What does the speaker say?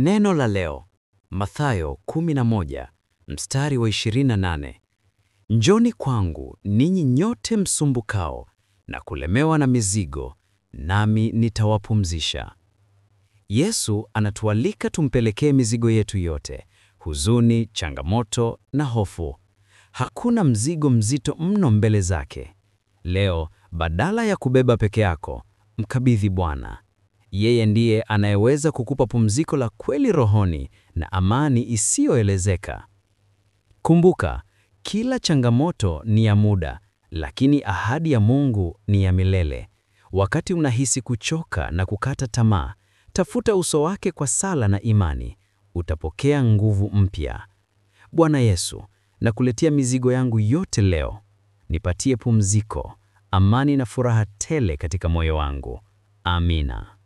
Neno la leo, Mathayo 11 mstari wa 28. Njoni kwangu ninyi nyote msumbukao na kulemewa na mizigo, nami nitawapumzisha. Yesu anatualika tumpelekee mizigo yetu yote, huzuni, changamoto na hofu. Hakuna mzigo mzito mno mbele zake. Leo, badala ya kubeba peke yako, mkabidhi Bwana. Yeye ndiye anayeweza kukupa pumziko la kweli rohoni na amani isiyoelezeka. Kumbuka, kila changamoto ni ya muda, lakini ahadi ya Mungu ni ya milele. Wakati unahisi kuchoka na kukata tamaa, tafuta uso wake kwa sala na imani. Utapokea nguvu mpya. Bwana Yesu, nakuletea mizigo yangu yote leo. Nipatie pumziko, amani na furaha tele katika moyo wangu. Amina.